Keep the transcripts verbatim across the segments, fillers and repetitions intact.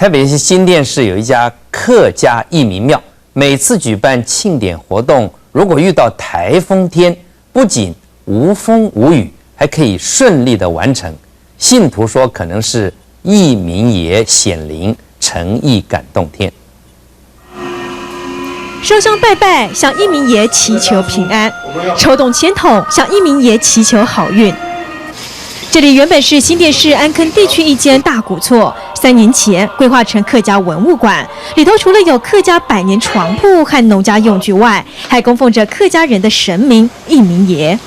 台北市新店市有一家客家义民庙，每次举办庆典活动，如果遇到台风天，不仅无风无雨，还可以顺利的完成。信徒说，可能是义民爷显灵，诚意感动天。 烧香拜拜，向义民爷祈求平安；抽动签筒，向义民爷祈求好运。这里原本是新店市安坑地区一间大古厝，三年前规划成客家文物馆，里头除了有客家百年床铺和农家用具外，还供奉着客家人的神明义民爷。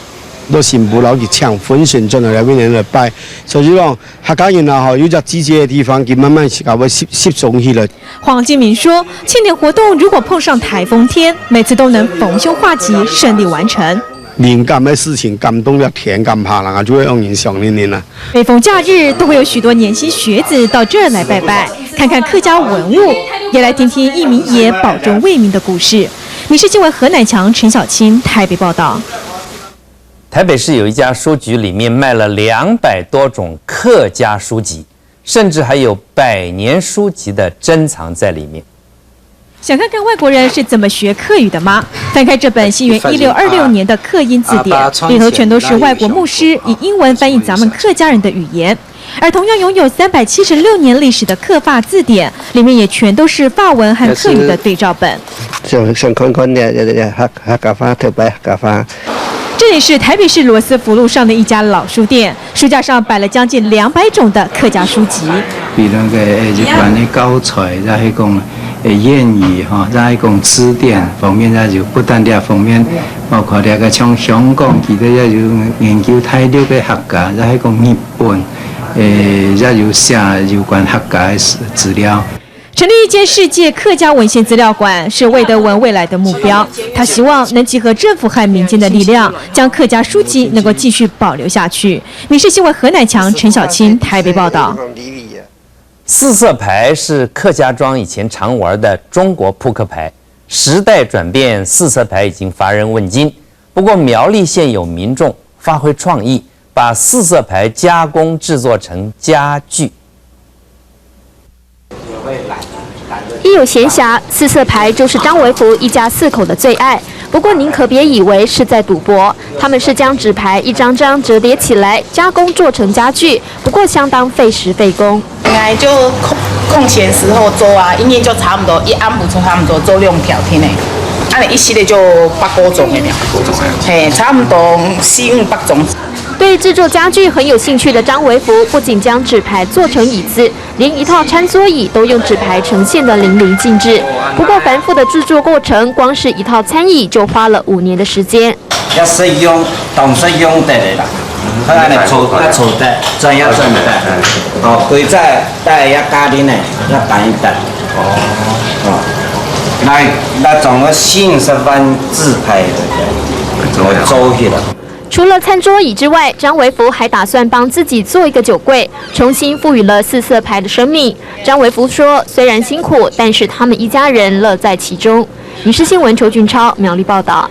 都新妇老去抢分神转来，来为人来拜，所以讲客家人啊，吼，有只聚集的地方，佢慢慢自家会集集中起来。 黄金明说，庆典活动如果碰上台风天，每次都能逢凶化吉，顺利完成。灵感的事情感动了天干怕人啊，就会让人想念念啊。每逢假日，都会有许多年轻学子到这儿来拜拜，看看客家文物，也来听听义民爷保重为民的故事。民视新闻何乃强、陈小青台北报道。台北市有一家书局，里面卖了两百多种客家书籍，甚至还有百年书籍的珍藏在里面。 想看看外国人是怎么学客语的吗？翻开这本西元一六二六年的客英字典，里头全都是外国牧师以英文翻译咱们客家人的语言。而同样拥有三百七十六年历史的客法字典，里面也全都是法文和客语的对照本。想想看看呢，客客家话，特别客家话。这里是台北市罗斯福路上的一家老书店，书架上摆了将近两百种的客家书籍。 比如个，呃，日本个教材，抑係講，呃，諺語，吼，抑係講詞典方面，也有不但這方面，包括這个像香港，佢兜也有研究大陸个客家，抑係講日本，呃，也有寫有關客家个資資料。成立一间世界客家文献资料馆，是魏德文未来的目标。他希望能集合政府和民间的力量，将客家书籍能够继续保留下去。民视新闻何乃强、陈小青台北报道。 四色牌是客家庄以前常玩的中国扑克牌，时代转变，四色牌已经乏人问津。不过苗栗县有民众发挥创意，把四色牌加工制作成家具。 一有闲暇，四色牌就是张维福一家四口的最爱。不过您可别以为是在赌博，他们是将纸牌一张张折叠起来，加工做成家具，不过相当费时费工。应该就空空闲时候做啊，一年就差不多一暗晡就差不多做两条天呢，啊，你一系列就八个钟的了，嘿，差不多四五百钟。对制作家具很有兴趣的张维福，不仅将纸牌做成椅子，连一套餐桌椅都用纸牌呈现得淋漓尽致。不过繁复的制作过程，光是一套餐椅就花了五年的时间。也实用，当实用得个啦。佢安尼坐，也坐得，转也转得。哦，佢再带也家庭呢，也等一等。哦，哦，那那种个四十万字牌，我做起来。除了餐桌椅之外，张维福还打算帮自己做一个酒柜，重新赋予了四色牌的生命。张维福说，虽然辛苦，但是他们一家人乐在其中。民视新闻邱俊超苗栗报道。